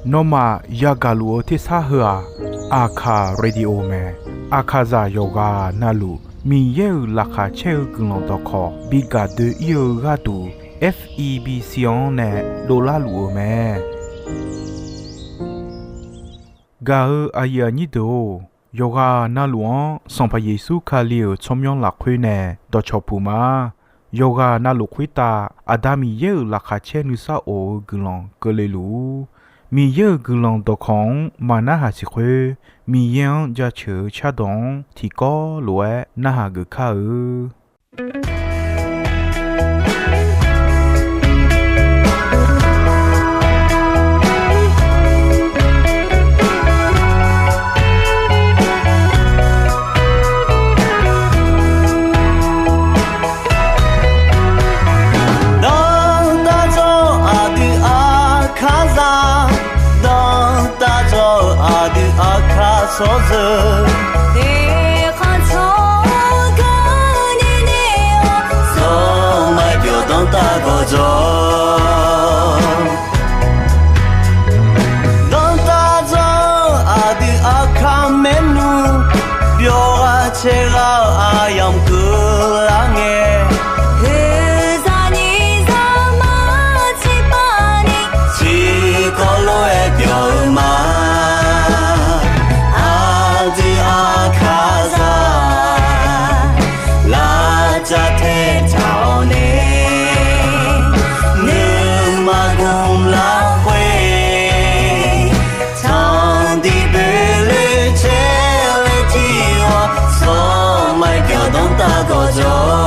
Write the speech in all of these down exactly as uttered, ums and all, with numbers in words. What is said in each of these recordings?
Nawmaf yagaq luf-eu tersar heu-aq, Aqkaq Radio mae. Aqkaqzaq yawqghaq navluf Miqyaer-euq laqkhaq caer-eu guiqlanq dawqkawq bi gaq doe-ir-eu gharduq, F E B C-anr nae dovlar luf-eu mae. Gaq-eu aqyuif aqnyir deuq-or, yawqghaq navluf-anr Sanqpaq Yeqsur Kali-euq tsawrmyanr lafkhoer nae dawqcawq puq ma. Yawqghaq navluf khoertav Aqda Miqyaer-euq laqkhaq caer nuisar of-eu guiqlanq keuvle luf-ur. Miqyaer-euq guiqlanq dawqkawq-anr maqnarhaq siq khoer, Miqyaer-anr jaceuq-eu cardawq-anr tiqkawv lof-aer narhaq geuf kar-eu. Dawqtawvluf aqdui Aqkaqzaq, dawqtawvluf aqdui Aqkaq sawrzeuq, eqkhanq tsawrganr nini-awr, zawr maqbyawq dawrtav gawqjawq. Dawqtawvluf aqdui Aqkaq maernmr, byawq ghaq caer ghaq-eu aqyamq keuvlar ngae, oeqzaq nyiq zaqmar tsiqpavni, tiqkawv lof-aer byawq-eu ma. Aqdui Aqkaqzaq, lavcav taetaq-awr nae, nuima gmq lafkhoer, tanqdiq boeqloe caer laer tir-awr, zawr maqbyawq dawrtav gawqjawq.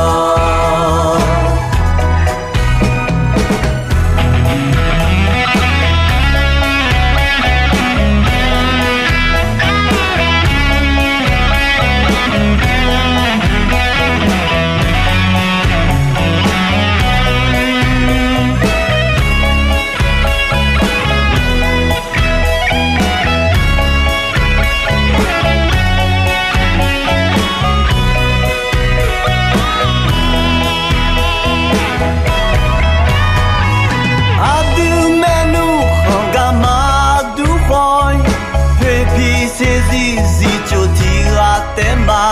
Aqdui maernmr khanq gar maqdur khawf-ir, poeqpiq saeqzir zifcof tiq ghaq taef ma.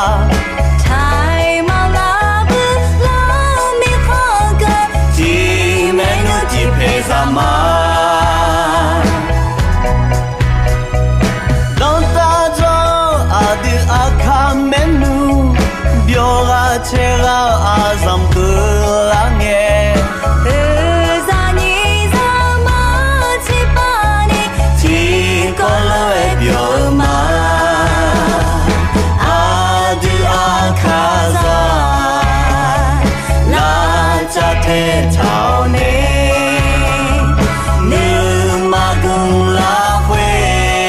Taiq maqlar-eu lar mirkhanq geu, tiq maernmr tiq paeq zaq ma. Dawqtawvluf aqdui Aqkaq maernmr, byawq ghaq caer ghaq-eu aqzanq keuvlar ngae, oeqzaq nyiq zaqmar tsiqpavni, tiqkawv lof-aer byawq-eu ma. Aqdui Aqkaqzaq, lavcav taetaq-awr nae, nuima gmq lafkhoer,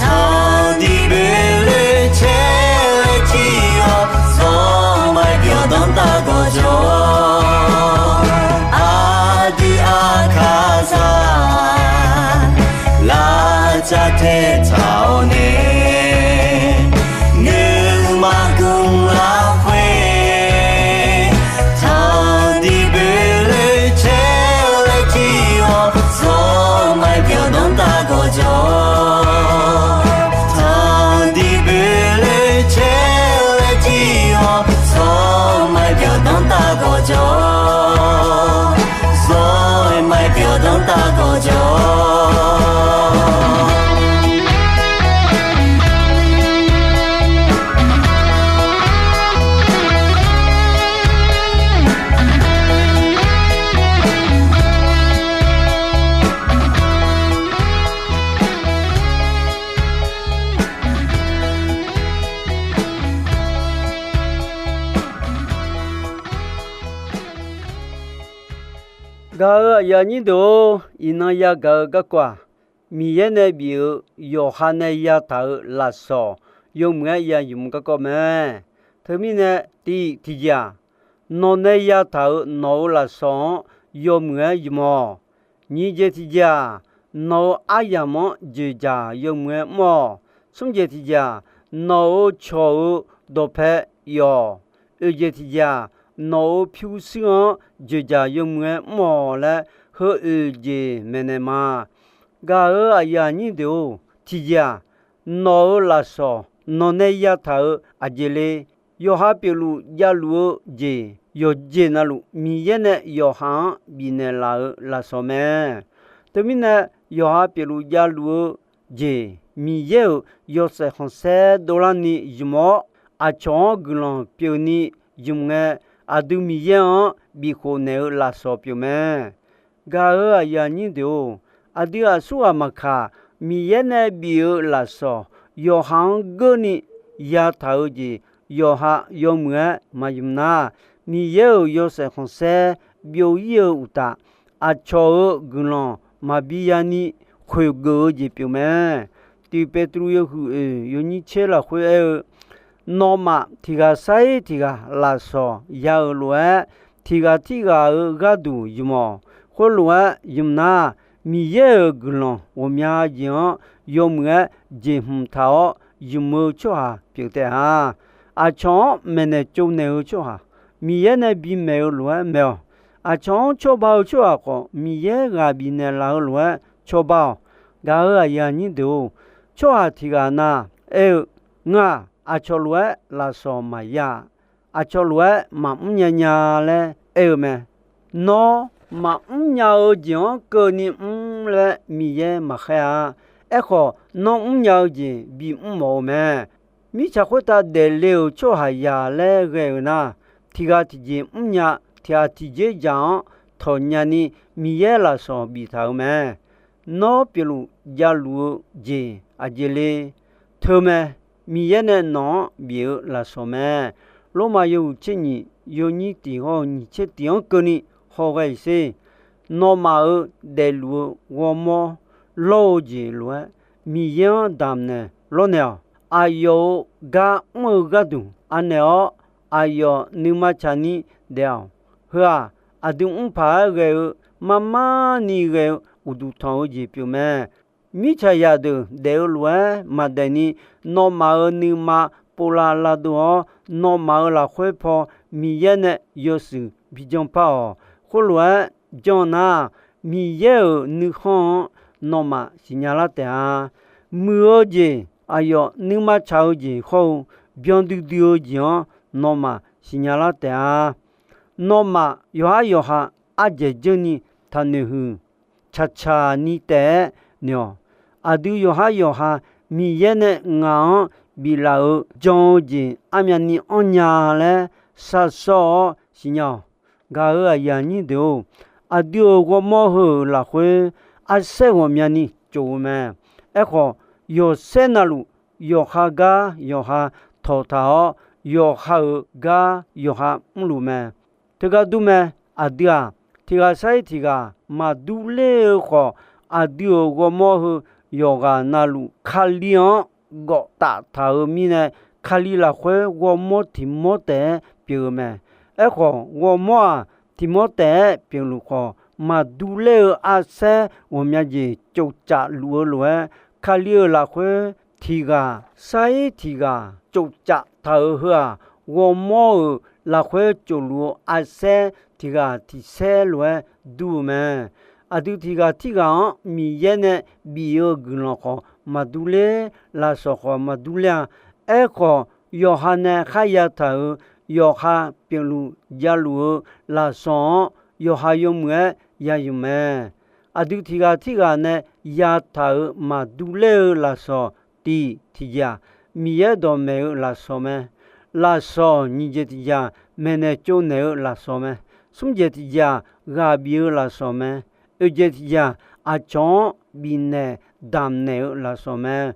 tanqdiq boeqloe caer laer tir-awr, zawr maqbyawq dawrtav gawqjawq. Aqdui Aqkaqzaq, lavcav taetaq-awr nae, nuima gmq lafkhoer, tanqdiq boeqloe caer laer tir-awr, zawr maqbyawq dawrtav gawqjawq. Tanqdiq boeqloe caer laer tir-awr, zawr maqbyawq dawrtav gawqjawq. Zawr maqbyawq dawrtav gawqjawq. Gaq-euq aqyuif aqnyir deuq-or, iqnan yagaq-eu garkawv-aq, Miqyaer nae bif-euq yawqha nae yataq-euq lafsawq yawmuiq-aer ya ymq-eu garkawv mae. Teumirnae, tiq tiqjeq-aq, nawq nae yataq-euq nawq-euq lafsawq-anr yawmuiq-aer ymq-awq. Nyiq jeq tiqjeq-aq, nawq-euq aryamq-anr dzoeqdzaq yawmuiq-aer mr-awq. Smr jeq tiqjeq-aq, nawq-euq cawq-euq dawqpae if-awq. Oeq jeq tiqjeq-aq, nawq-euq pyurshuir-anr dzoeqdzaq yawmuiq-aer mr-awq laer, heu oeq jeq maeqnaeq ma. Gaq-euq aqyuif aqnyir deuq-or, tiqjeq-aq, nawq-euq lafsawq nawq nae yataq-euq aqjeq le. Yawqha pyeufluf javluf-eu jeq yawqjeq navluf Miqyaer nae yawqha-anr bifnaeq laf-euq lafsawq mae. Teumirnae, yawqha pyeufluf javluf-eu jeq Miqyaer-euq yawshaef khanqsaer dovlarni ymq-awr, aqcawq-anr guiqlanq pyeufni ymq ngae, aqdui Miqyaer-anr bifkhof naeq-eu lafsawq pyeuf mae. Gaq-euq aqyuif aqnyir deuq-or, aqdui aqsurghaq maqkaq, Miqyaer nae bif-eu lafsawq yawqha-anr geurni yataq-eu jeq yawqha yawmuiq-aer maqymq nar, Miqyaer-euq yawshaef khanqsaer byov-ir-eu uqtaf, aqcawq-euq guiqlanq maqbi yani khoeqgeuf-eu jeq pyeuf mae. Tiq Petru yawhuiq oeq yawnyir tser lafkhoer aer-eu, nawmaf tiq ghaq sar-ir tiq ghaq lafsawq ya-euq lof-aer, tiq ghaq tirghaq-euq gharduq ymq-awq. Khoerlof-aer ymq nar, Miqyaer-euq guiqlanq ghawqmya jeq-anr yawmuiq-aer jeqhmq taq-awr ymq-eu tsawrhaq pyeuf taef-a. Aqcawq-anr maeqnaeq tsovnaeq-eu tsawrhaq, Miqyaer nae bimaeq-eu lof-aer maeq-awq. Aqcawq-anr cawba-eu tsawrhaq khawf, Miqyaer ghaq bifnaeq laf-eu lof-aer cawba-awq. Gaq-euq aqyuif aqnyir deuq-or, tsawrhaq tiq ghaq na aer-eu, ngaq aqcawq lof-aer lafsawq maqya-a, aqcawq lof-aer maqmr nya nya laer aer-eu mae. Nawr maqmr nya-eu jeq-anr keuvni mr laer Miqyaer maqkhaer-a. Aerkhawf, nawr mrnya-eu jeq bimr mawf-eu mae. Mirtsaq khoertav daefle-euq tsawrhaqzaq laer ghae-euq nar, tiq ghaq tiqjeq mrnya, tiq ghaq tiqjeq dzaq-anr tawqnya ni Miqyaer lafsawq biftaq-euq mae. Nawr pyeufluf javluf-eu jeq aqjeq le? Teumae, Miqyaer nae nawq-anr bif-eu lafsawq mae. Lormav yawhuiq tser nyiq yawnyir tiq hawr-eu nyiq tser tiq-anr keuvni hawghae-iq sher. Nawmaf-euq daefluf-eu ghawrmawr lawr-eu jeq lof-aer, Miqyaer-anr damqnaeq lawrnaeq-awq. Aqyawf-euq gar mr-eu gharduq anaeq-awr, aqyawf nuima tsaqni daef-awq. Heu-aq, aqdui mr paq-aer ghae-eu marmar ni ghae-eu uqduq tanq-eu jeq pyeuf mae. Mirtsaqzaq deuq daef-eu lof-aer maqdaef ni, nawmaf-euq nuima povlav lavdov-awr, nawmaf-euq lafkhoer paw Miqyaer nae yawshuif bijan par-awq. Khoerlof-aer jan nar, Miqyaer-euq nuikhanr-anr nawmaf siqnya lar taef-a. Muiq-eu jeq, aqyawf nuima tsaq-eu jeq hawr-eu, byan duidui-eu jeq-anr nawmaf siqnya lar taef-a. Nawmaf yawqhar yawqha ardzaeq dzeur ni taqnoeq huiq. Tsaqtsaq ni taef-aer noeq-awq. Aqdui yawqhar yawqha Miqyaer nae ngaq-anr biflaf-euq jan-eu jeq armyavni anrnya laer shar sawr-awr siqnya-awq. Gaq-euq aqyuif aqnyir deuq-or, aqdui-euq ghawrmawr heu-euq lafkhoer arsaer ghawqmyani tsof-eu mae. Aerkhawf, yawqsaer navluf yawqha gar yawqha tawqtaq-awr, yawqha-euq gar yawqha mrluf mae. Teugar dur mae, aqdui-aq, tiq ghaq sar-ir tiq ghaq maqdur ler-eu khawf, aqdui-euq ghawrmawr heu yawqghaq navluf Kali-anr gawf taftaq-euq mirnae, Kali lafkhoer ghawrmawr tiq mawr taef-aer pyeuf-eu mae. Aerkhawf, ghawrmawr-aq, tiq mawr taef-aer pyeufluf khawf, maqdur ler-eu arsaer ghawqmya jeq tsofcaf luf-eu lof-aer, Kali-euq lafkhoer tiq ghaq sar-ir tiq ghaq tsofcaf taq-euq heu-aq, ghawrmawr-euq lafkhoer tsofluf-eu arsaer tiq ghaq tiq saer lof-aer dur-eu mae. Aqdui tiq ghaq tirghaq-anr Miqyaer nae bif-eu guiqlanq khawf maqdur ler, lafsawq khawf maqdur ler-a. Aerkhawf, yawqha nae kharya taq-euq yawqha pyeufluf javluf-eu lafsawq-anr yawqha yawmuiq-aer yaymq mae. Aqdui tiq ghaq tirghaq nae yataq-euq maqdur ler-eu lafsawq tiq tiqjeq-aq, Miqyaer dawqmaeq-eu lafsawq mae. Lafsawq nyiq jeq tiqjeq-aq, maeqnaeq tsovnaeq-eu lafsawq mae. Smr jeq tiqjeq-aq, ghaq bif-eu lafsawq mae. Oeq jeq tiqjeq-aq, aqcawq-anr bifnaeq damqnaeq-eu lafsawq mae.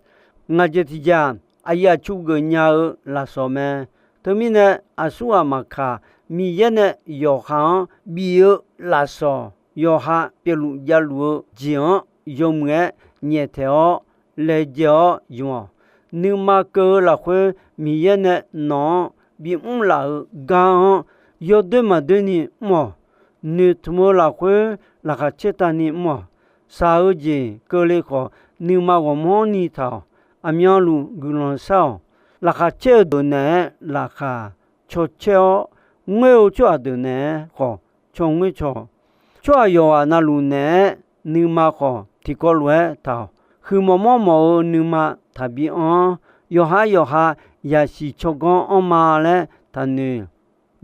Ngaq jeq tiqjeq-aq, aqyuif aqtsu geufnya-eu lafsawq mae. Teumirnae, aqsurghaq maqkaq, Miqyaer nae yawqha-anr bif-eu lafsawq, yawqha pyeufluf javluf-eu jeq-anr yawmuiq-aer nyaeftaeq-awr laejae-awr ymq-awq. Nuima keuv-eu lafkhoer Miqyaer nae nawq-anr bimr laf-euq gar-anr yawdoer maqdoer ni mr-awq. Noeqtmq-eu lafkhoer laqkhaq caer tavni mr-awq. Shaq-eu jeq keuvle khawf, nuima ghawqmanrni taq-awq. Aqmyanluf guiqlanq shar-awq. Laqkhaq caer-eu deuq naeq-aer laqkhaq caw caer-awr, ngoer-eu tsawrhaq deuq naeq-aer khawf caw ngoer caw-awq. Tsawrhaq yawqghaq navluf naeq-aer nuima khawf tiqkawv lof-aer taq-awq. Huiqmawf mawrmawf-eu nuima taqbi anr-anr, yawqha yawqha yasiq tsawrganr anrma laer taqnoeq.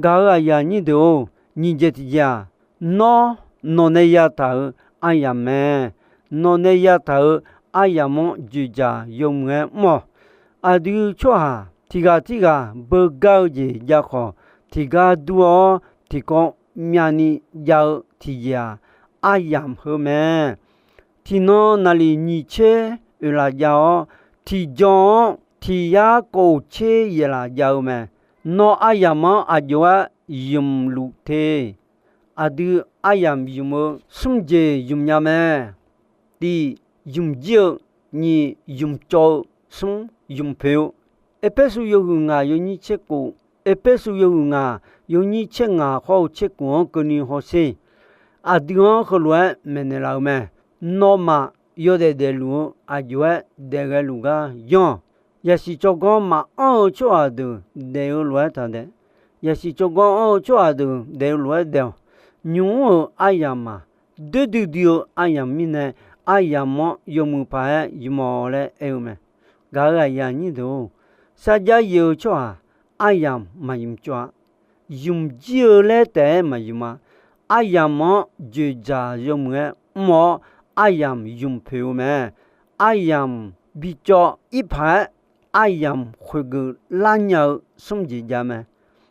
Gaq-euq aqyuif aqnyir deuq-or, nyiq jeq tiqjeq-aq, nawr nawq nae yataq-euq aryamq mae. Nawq nae yataq-euq aryamq-anr dzoeqdzaq yawmuiq-aer mr-awq. Aqdui tsawrhaq tiq ghaq tirghaq beugar-eu jeq jav khawf, tiqgar dur-awr tiqkawv myavni jav-eu tiqjeq-aq, aryamq heu mae. Tiqnan naqliq nyiq tser oeqlaf jav-awr, tiqjan-anr tiq yar kov tser yaeqlaf jav-eu mae. Nawq aryamq-anr aqjox-aer ymq luf te. Aqdui aryamq ymq-eu smr jeq ymq nya mae. Tiq, ymq jir-eu. Nyiq, ymq cawv-eu. Smr, ymq poeq-eu. Erpersu yawhuiq ngaq yawnyir tser kof, Erpersu yawhuiq ngaq yawnyir tser ngaq khawr-eu tser kof-anr keuvni hawsher. Aqdui-anr heulof-aer maeqnaeq laf-eu mae. Nawmaf yawdaef daefluf-eu aqjox-aer daef ghae luf gar yanr-awq. Yasiq tsawrganr maqanr-eu tsawrhaq deuq daef-eu lof-aer taqdaef. Yasiq tsawrganr anr-eu tsawrhaq deuq daef-eu lof-aer daef-awq. Nymq-mr-euq aryamq-aq, doer duidui-eu aryamq mirnae, aryamq-anr yawmuiq paq-aer ymq-awq laer aer-eu mae. Gaq-euq aqyuif aqnyir deuq-or, sarjax yif-eu tsawrhaq aryamq maqymq cawv-a. Ymq jir-eu laer taef-aer maqymq-a. Aryamq-anr dzoeqdzaq yawmuiq-aer mr-awr, aryamq ymq poeq-eu mae. Aryamq bicawv ir paq-aer, aryamq khoeqgeuf lar nya-eu smr jeq jav mae.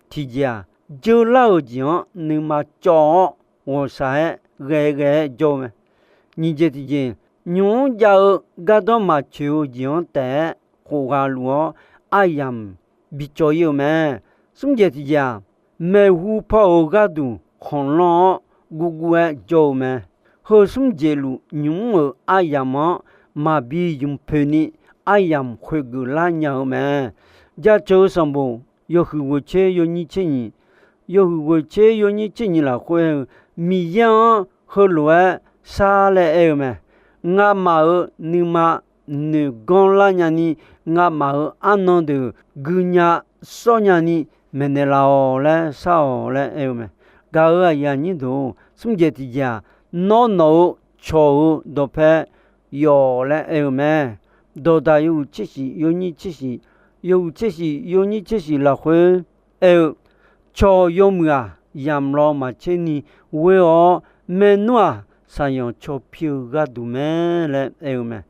Tiqjeq-aq, jeur lar-euq jeq-anr nuima cawv-awr, ghawqshaq-aer ghae ghae-aer jawr-eu mae. Nyiq jeq tiqjeq, nymq-mr jav-eu gardanr maqtsoeq-eu jeq-anr taef-aer khofghaq luf-awr, aryamq bicawv ir-eu mae. Smr jeq tiqjeq-aq, maeqhu paw-euq gharduq khanqlanr-awr guvguv-aer jawr-eu mae. Heu smr jeq luf nymq-mr-euq aryamq-anr maqbi ymq poeq ni, aryamq khoeqgeuf lar nya-eu mae. Jaceuq-eu sanqbof yawhuiq ghoeq tser yawnyir tser nyiq, yawhuiq ghoeq tser yawnyir tser nyiq lafkhoer-eu, Miqyaer-anr heulof-aer shar laer aer-eu mae. Ngamaf-euq nuima noeq ganr lar nyani, ngamaf-euq arnan deuq guinya sawr nyani maeqnaeq laf-awq laer shar-awq laer aer-eu mae. Gaq-euq aqyuif aqnyir deuq-or, smr jeq tiqjeq-aq, nawr nawq-euq cawq-euq dawqpae yawf laer aer-eu mae. Dawqdaq yawhuiq tser shif yawnyir tser shif, yawhuiq tser shif yawnyir tser shif lafkhoer aer-eu, cawq yawmuiq-aq, yamq law maqtser ni ghoer-awr, maernmr-aq, saqyanq caw pi-eu gharduq mae laer aer-eu mae.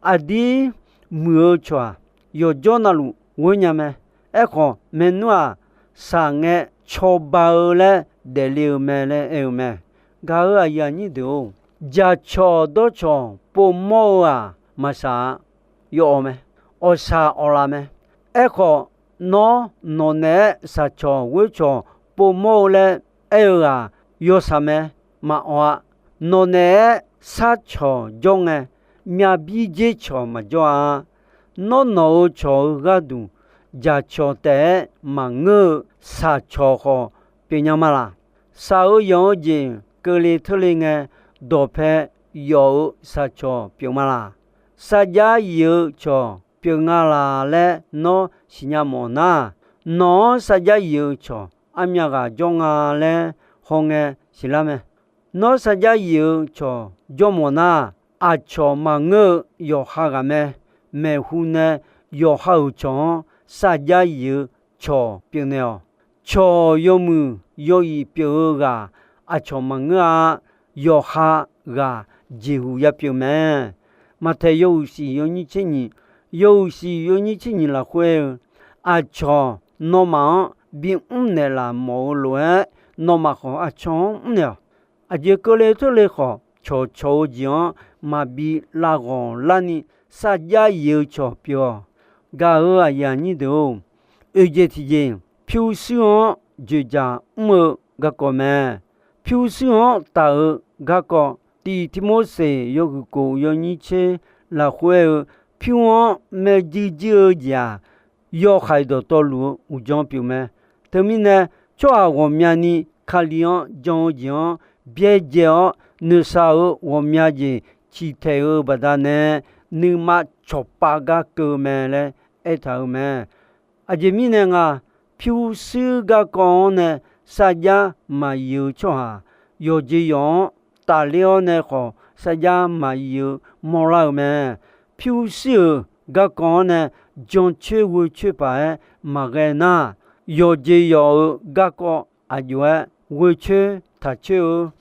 Aqdir muiq-eu cawq-aq, yawqjawr navluf ghoer nya mae. Aerkhawf, maernmr-aq, saqngae cawba-eu laer daefle-eu mae laer aer-eu mae. Gaq-euq aqyuif aqnyir deuq-or, jaqcawq dawrcawq povmawr-eu-aq, maqsaq-a. Yawawq mae. Awqshaq awqlaf mae. Aerkhawf, nawr nawq naeq-aer saqcawq ghoer cawq povmawr-eu laer aer-eu ghaq yawshaq mae. Maqawq-a. Nawq naeq-aer sharcawq jawr ngae, myavbir dzer cawq maqjawr-a. Nawr nawq-euq cawq-eu gharduq jaqcawq taef-aer maqngeur-eu saqcawq khawf pyeufnya ma laq? Saq-eu yanq-eu jeq keuvle teurle ngae, dawqpae yawf-eu saqcawq pyeuf ma laq? Sarjax yif-eu cawq pyeuf nga laq laer nawr siqnya mawf nar, nawq-anr sarjax yif-eu cawq armyav ghaq jawr nga laer hawngae siqlar mae. Nawr sarjax yif-eu cawq jawr mawf nar, aqcawq maqngeur-eu yawqha ghaq mae. Maeqhu nae yawqha-euq cawq-anr sarjax yif-eu cawq pyeufnaeq-awq. Cawq yawmuiq yawif pyeuf-eu ghaq aqcawq maqngeur-a. Yawqha ghaq jeqhuq yapyeuf mae. Maqtaeq yawhuiq shif yawnyir tser nyiq, yawhuiq shif yawnyir tser nyiq lafkhoer-eu, aqcawq nawmaf-anr bimr naeqlaf mawf-eu lof-aer, nawmaf khawf aqcawq-anr mrnaeq-awq. Aqjeq keuvle teurle khawf, cawqcawq-eu jeq-anr maqbi lav ghawq larni, sarjax yif-eu cawq pyeuf-awq. Gaq-euq aqyuif aqnyir deuq-or, oeqjeq tiqjeq, pyurshuir-anr dzoeqdzaq mr-eu garkawv mae. Pyurshuir-anr taf-eu garkawv, tiq Tirmorseq yawhuiq kof yawnyir tser lafkhoer-eu, pyur-anr maerjuir juir-eu jeq-aq, yawhaiq dawqtawvluf-eu uqdzan pyeuf mae. Teumirnae, tsawrhaq ghawqmyani Kali-anr jan-eu jeq-anr byaerdzae-awr, noeqshaq-euq ghawqmya jeq ciqtaeq-eu baqdanae, nuima cawqpav gar keuv mae laer aertaq-euq mae. Aqjeq mirnae nga, pyurshuir garkawv-anr nae sarjax maqyif-eu tsawrhaq, yawqjeq yawq-anr tafler-awr nae khawf, sarjax maqyif-eu mawrlar-euq mae. Pyurshuir-euq garkawv-anr nae jancoer ghoecoer paq-aer maqghae nar, yawqjeq yawq-euq garkawv aqjox-aer ghoecoer taqcoer-eu.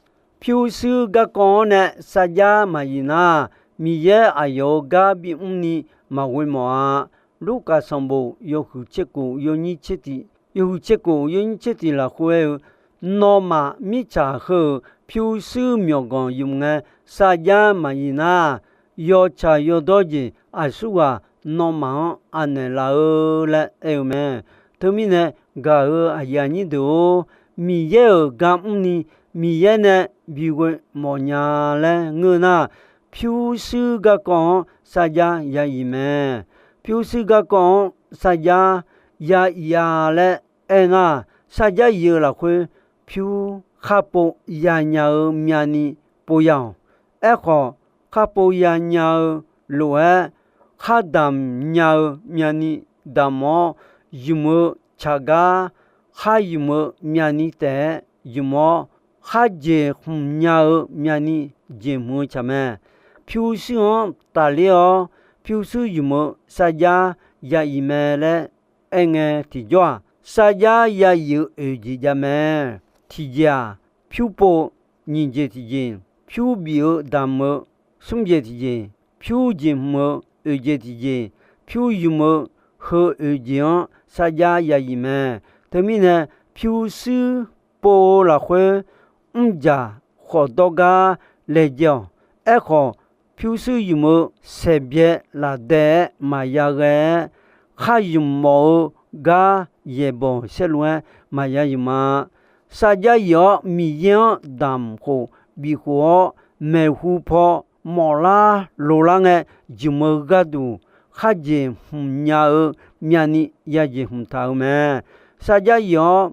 Pyurshuir garkawv-anr nae sarjax maqyif nar, Miqyaer aqyawf-euq gar bimr ni maqghoe mawf-a. Lurkaf sanqbof yawhuiq tser kof yawnyir tser tiq, yawhuiq tser kof yawnyir tser tiq lafkhoer aer-eu, Nawmaf mirtsaq heu-euq pyurshuir myawqganq ymq ngae sarjax maqyif nar, yawtsaq yawdawr jeq aqsurghaq nawmaf-anr anaeq laf-eu laer aer-eu mae. Teumirnae, gaq-euq aqyuif aqnyir deuq-or, Miqyaer-euq gar mr ni Miqyaer nae bighoe mawfnya laer ngeur nar, pyurshuir garkawv-anr sarjax ya yif mae. Pyurshuir garkawv-anr sarjax ya yif-a laer aernar, sarjax yif-eu lafkhoer pyur kharpov yanya-eu myavni pov ya-awq. Aerkhawf, kharpov yanya-eu lof-aer khardamq nya-eu myavni damq-awr, ymq-eu tsaqgar khar ymq-eu myavni taef-aer ymq-awr, kharjeq hmq nya-eu myavni jeq hmq-eu tsaq mae. Pyurshuir-anr tafler-awr, pyurshuir ymq-eu sarjax ya yif mae laer aerngae tiqjawr-aq, sarjax ya yif-eu oeq jeq jav mae. Tiqjeq-aq, pyur pov nyiq jeq tiqjeq, pyur bif-eu damq-eu smr jeq tiqjeq, pyur jeq hmq-eu oeq jeq tiqjeq, pyur ymq-eu heu oeq jeq-anr sarjax ya yif mae. Teumirnae, pyurshuir pov-eu lafkhoer mrjaq khawf dawrgar laejae-awq. Aerkhawf, pyurshuir ymq-eu saeqbyae lafdae-aer maqya ghae-aer, khar ymq mawf-eu gar yaeqbawq saerlu-aer maqya ymq-a. Sarjax yif-awr Miqyaer-anr damq khof bifkhof-awr, maeqhu paw mawflar lolar ngae, jmq-eu gharduq kharjeq hmq nya-eu myavni yajeq hmq taq-eu mae. Sarjax yif-awr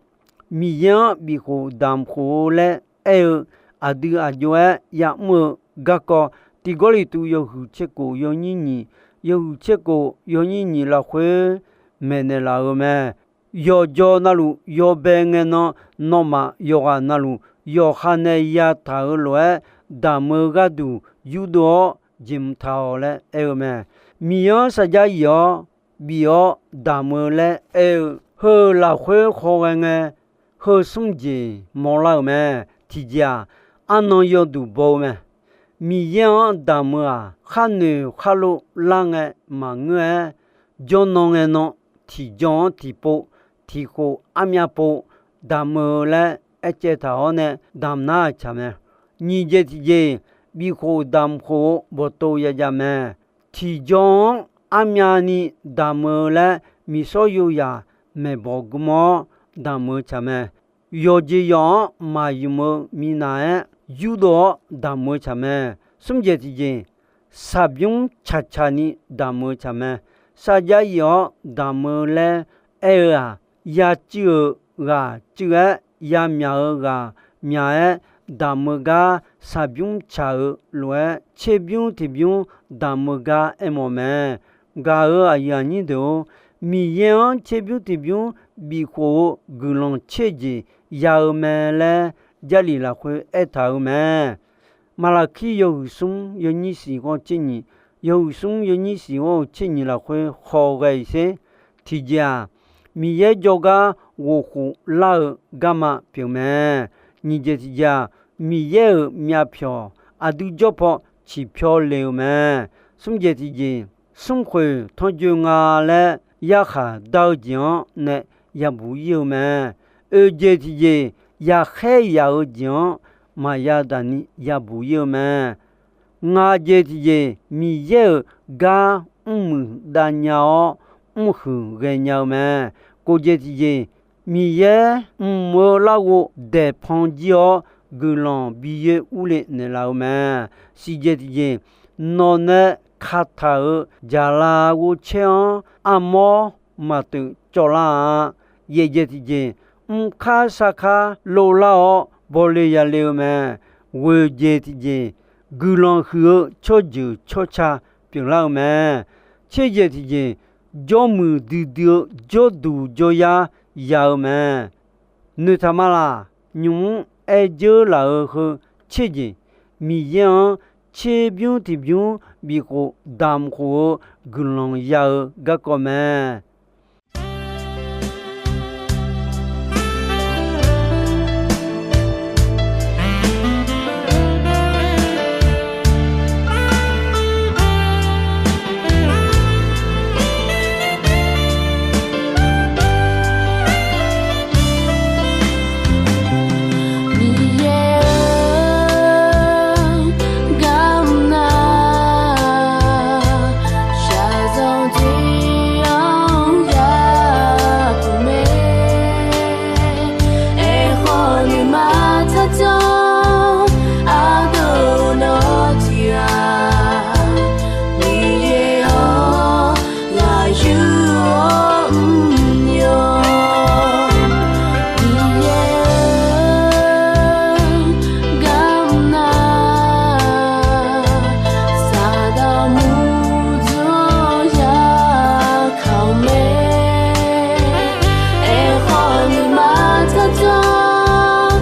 Miqyaer-anr bifkhof damq khof-eu laer aer-eu, aqdui aqjox-aer ya'mr-eu garkawv, Tiq Gawrliqtu yawhuiq tser kof yawnyir nyiq, yawhuiq tser kof yawnyir nyiq lafkhoer maeqnaeq laf-eu mae. Yawqjawq navluf yawbae ngae nan, nawmaf yawqghaq navluf yawqha nae yataq-euq lof-aer damq-eu gharduq yurdov-awr jeqhmq taq-awq laer aer-eu mae. Miqyaer-anr sarjax yif-awr bif-awr damq-eu laer aer-eu, heu lafkhoer khawghae ngae, heu smr jeq mawrlar-euq mae. Tiqjeq-aq, arnan yawduq baw-eu mae. Miqyaer-anr damq-eu-aq, khar noeq khar lov lar ngae maqngeur-aer, jawrnan ngae nan tiqjan-anr tiqpov, tiqkhof armyav pov damq-eu laer aercaev taq-awr nae damq nar-aq tsaq mae. Nyiq jeq tiqjeq, bifkhof damq khof-eu bawqtov yajav mae. Tiqjan-anr armyavni damq-eu laer miqsawr yoyaq maeqbawq gm-awr damq-eu tsaq mae. Yawqjeq yawq-anr maqymq-eu minav-aer yurdov-awr damq-eu tsaq mae. Smr jeq tiqjeq, saqbymr caqcaqni damq-eu tsaq mae. Sarjax yif-awr damq-eu laer aer-eu-aq, yacuiv-euq ghaq cuiv-aer, yamyaq-euq ghaq myaq-aer damq-eu gar saqbymr caq-eu lof-aer, tserbymr tiqbymr damq-eu gar aermawf mae. Gaq-euq aqyuif aqnyir deuq-or, Miqyaer-anr tserbymr tiqbymr bifkhof-eu guiqlanq tser jeq ya-eu mae laer, Jarlif lafkhoer aertaq-eu mae. Maqlaqkir yawhuiq smr yawnyir siq ghawr tser nyiq, yawhuiq smr yawnyir siq ghawr-eu tser nyiq lafkhoer khawghae-iq sher. Tiqjeq-aq, Miqyaer jawrgar ghofkhof lar-eu garma pyeuf mae. Nyiq jeq tiqjeq-aq, Miqyaer-euq myavpyawq aqdui jawr paw ciqpyaw le-eu mae. Smr jeq tiqjeq, smrkhoeq tanrjoe nga laer yarkhaq dar-eu jeq-anr nae yabuq ir-eu mae. Oeq jeq tiqjeq, yaqkhaer yaq-eu jeq-anr maqya daqni yabuq ir-eu mae. Ngaq jeq tiqjeq, Miqyaer-euq gar mrmuiq davnya-awr, mrhuiq ghaenya-eu mae. Kof jeq tiqjeq, Miqyaer mq-eu larghov daeqpan jir-awr, guiqlanq bi yoer urle naeqlaf-eu mae. Siq jeq tiqjeq, nawq nae kataq-euq jaqlaf ghovcaer-anr armawr maqteuf cawvlar-a. Yaeq jeq tiqjeq, mrkar sarkar lovlar-awr bawle yale-eu mae. Ghoeq jeq tiqjeq, guiqlanq huiq-eu tsawrjeuq tsawrca pyeuflar-eu mae. Tser jeq tiqjeq, jawrmuiq duidui-eu jawrduq jawryar ya-eu mae. Noeqtaq ma laq? Nymq-mr aer dzeur laf-eu heu tser jeq, Miqyaer-anr tserbymr tiqbymr bifkhof damq khof-eu guiqlanq ya-eu garkawv mae. Miqyaer-anr garmr nar, shaqzanq tiq-anr yapuq mae. Aerkhawf nuima taqjanr ardeuv nawr tiq ghaq, Miqyaer-anr ghaq yur-awr mr yawq. Miqyaer-anr garmr nar, Saqdaq murjur-anr yakaq-eu mae. Aerkhawf nuima taqjanr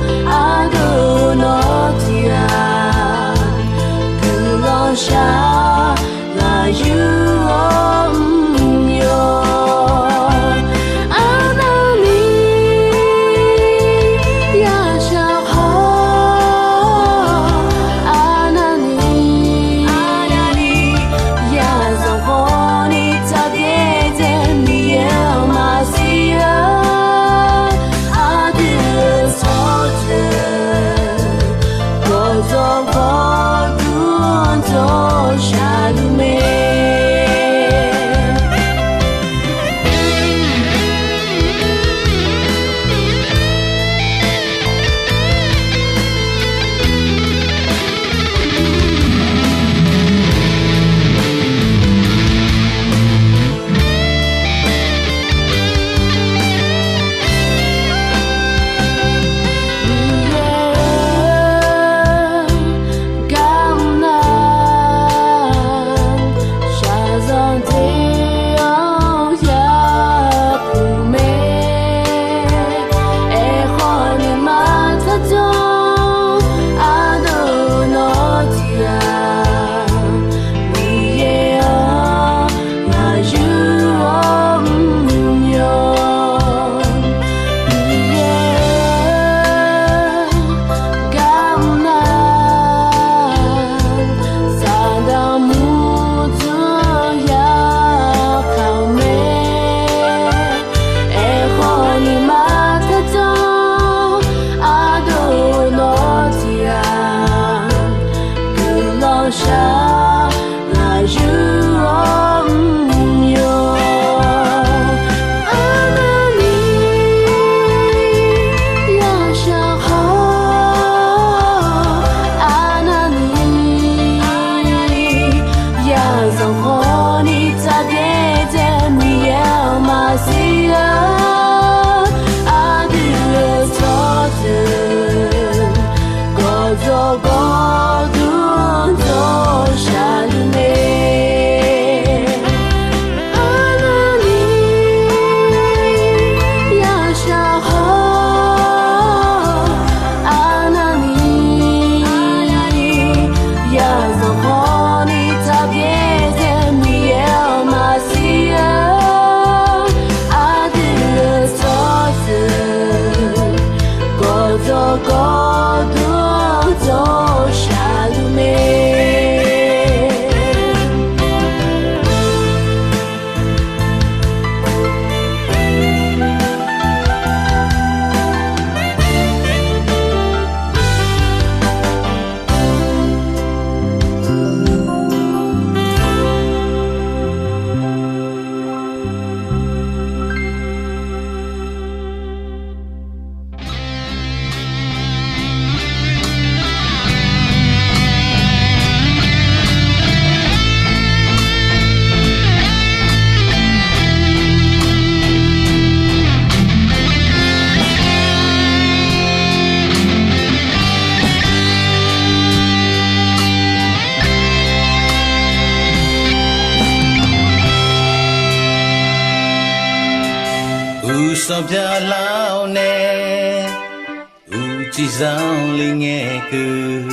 ardeuv nawr tiq ghaq, guiqlanq shaq ghaq yur-awr mr yawq. Arnavni yashaq khawf, arnavni yazanq khawfni tsaqbyaer dzae Miqyaer-anr maqsiq-a. Aqdui-euq tsawrjeuq gawqjawq gawqdur-anr jawr shaqluf mae. Miqyaer-anr garmr nar, shaqzanq tiq-anr yapuq mae. Aerkhawf nuima taqjanr ardeuv nawr tiq ghaq, Miqyaer-anr ghaq yur-awr mr yawq. Miqyaer-anr garmr nar, Saqdaq murjur-anr yakaq-eu mae. Aerkhawf nuima taqjanr ardeuv nawr tiq ghaq, guiqlanq shaq ghaq yur-awr mr yawq. Arnavni yashaq khawf, arnavni yazanq khawfni tsaqbyaer dzae Miqyaer-anr maqsiq-a. Aqdui-euq tsawrjeuq gawqjawq gawqdur-anr jawr shaqluf mae. Arnavni yashaq khawf, arnavni yazanq khawfni tsaqbyaer dzae Miqyaer-anr maqsiq-a. Aqdui-euq tsawrjeuq gawqjawq gawqdur-anr jawr shaqluf mae. Uqsanq byaqlar-awr nae, uqcif zanq le ngae keuv.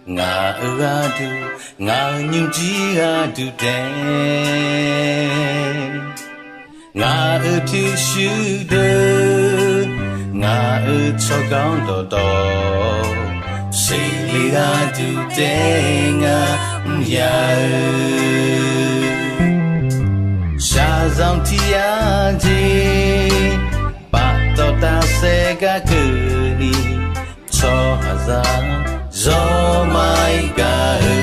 Ngaq-euq gharduq, ngaq-euq nymrjir gharduq taef, ngaq-euq pyurshuir deuq, ngaq-euq tsawrganr dawqtawv, seqle gharduq taef ngar mr ya-eu. Shaqzanq tiq yar jeq, paftawf tafsaef gar keuvni, tsawrhaqzaq zawr maqir gaq-eu.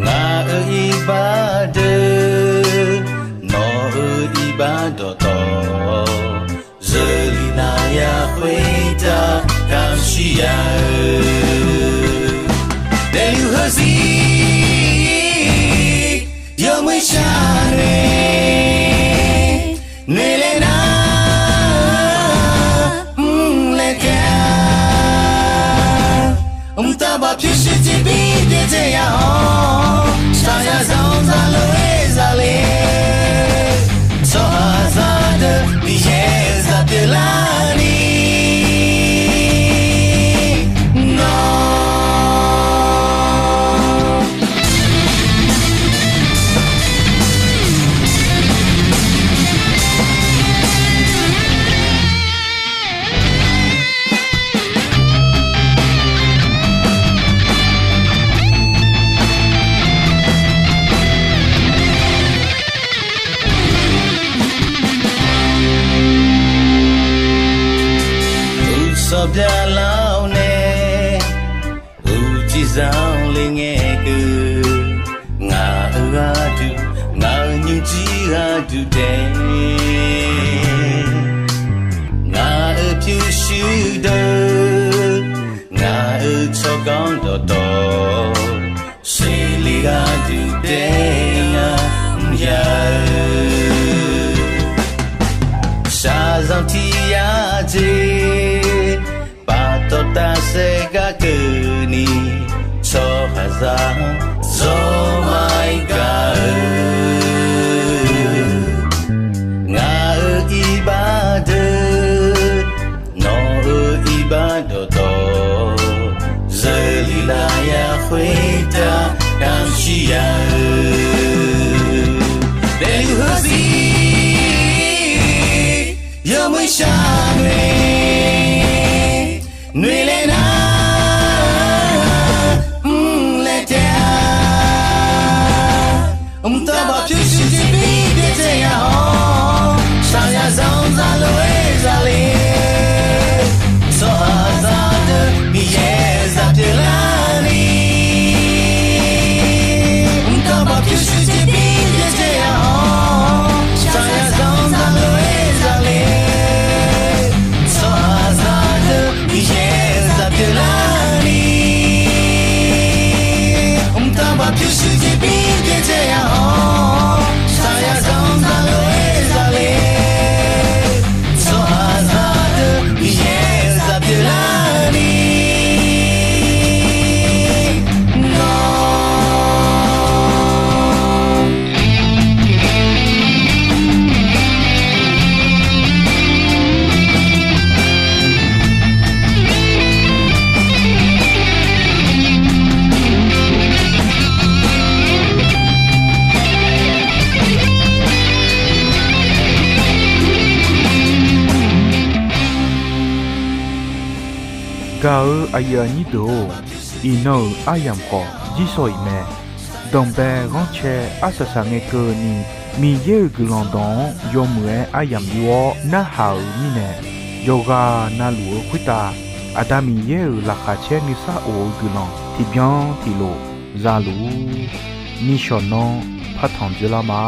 Ngaq-euq iqbax deuq, nawq-euq iqbax dawqtawv, zeuli navya khoertav kamq shir ya-eu. Daefluf heuzir, yawmuiq shar noeq, noeq laer nar, mr laer taef-a. Mqtav baq pyurshuir tiqbir byaerdzae ya-awr, shaqzanq zaqlo-aer zale, tsawrhaqzaq deuq Miqyaer zaq pyeuflarni, nawr Uqsawq byaqlar-awr nae, uqcif zaq-anr le ngae keuv. Ngaq-euq gharduq, ngaq-euq nymrjir gharduq taef, ngaq-euq pyurshuir deuq, ngaq-euq tsawrganr dawqtawv, seqle gharduq taef ngar mr ya-eu. Shaqzanq tiq yar jeq, paftawf tafsaef gar keuvni, tsawrhaqzaq zawr maqir gaq-eu. Ngaq-euq iqbax deuq, nawq-euq iqbax dawqtawv, zeuli navya khoertav kamq shir ya-eu. Daefluf heuzir, yawmuiq shar noeq, noeq laer nar, mr laer taef-a. Mqtav baq pyurshuir tiqbir byaerdzae ya-awr, shaqzanq zaqlo-aer zale, tsawrhaqzaq deuq Miqyaer zaq pyeuflarni, mqtav baq pyurshuir tiqbir byaerdzae ya-awr, shaqzanq zaqlo-aer zale, tsawrhaqzaq deuq Miqyaer zaq pyeuflarni, mqtav baq pyurshuir tiqbir byaerdzae ya-awr, shaqzanq zaqlo-aer zale, tsawrhaqzaq deuq Miqyaer zaq pyeuflarni, nawr Gaq-eu aqyuif aqnyir deuq-or, iqnan-euq aryamq khawf jirsawq iq mae. Danqbae ghanrcae arsaq saq ngae keuvni, Miqyaer-euq guiqlanq dawq-anr yawmuiq-aer aryamq yur-awr narhaq-euq mirnae, yawqghaq navluf-eu khoertav Aqda Miqyaer-euq laqkhaq caer nuisar of-eu guiqlanq tiqbyan tiqlof za luf-ur. Nishawq nan partanq dzoerlar ma.